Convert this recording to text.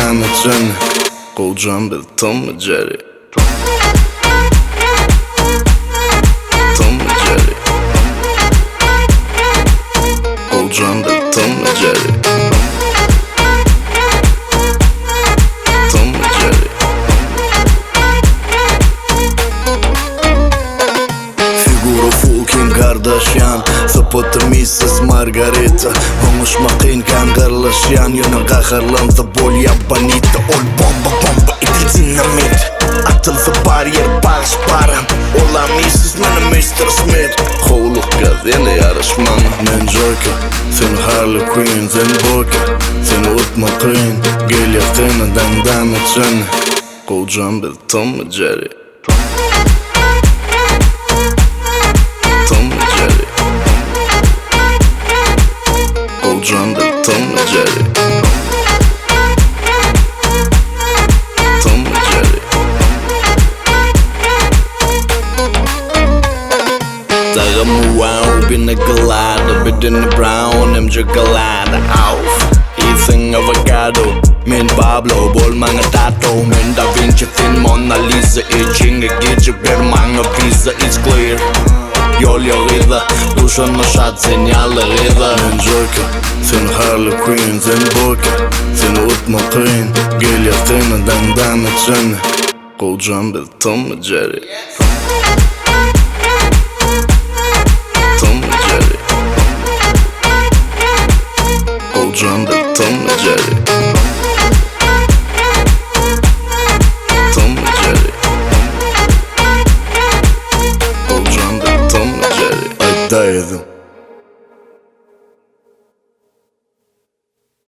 daňdana çenli. Gowjam biz Tom we Jerry. Tom we Jerry. Gowjam biz Tom we Jerry. Tom we Jerry. Figura full Kim Kardashian. Sypaty Missis Margarita. Oňuşmak kyn kän gyrlyşýan. Ýöne gaharlansa bolýa bonita. Ol bomba bomba edil dinamit. Atylsa bar ýer bagyş para. Ola Missis menem Mister Smith. Howluk gaz ýene ýaryş maňa. Men Joker, sen Harley Quinn, sen Boker. Seni utmak kyn, gel ýakyna daňdana çenli. Gowjam biz Tom we Jerry. Tom we Jerry. Gowjam biz Tom we Jerry. Tom we Jerry. Tagamy wow, pina colada, bedeni brown hem çokolada. Auf, iýseň awokado. Men Pablo, bol maňa tato. Men Da Vinci, sen Mona Lisa. Içiňe girjek ber maňa visa. It's clear, ýol ýok yza. Duşanyma şat sen ýaly gyza. Men Joker, sen Harley Quinn, sen Boker. Seni utmak kyn, gel ýakyna daňdana çenli. Gowjam biz Tom we Jerry. Tom we Jerry. Gowjam biz Tom we Jerry. Tom we Jerry. Gowjam biz Tom we Jerry. Aýdaýdym.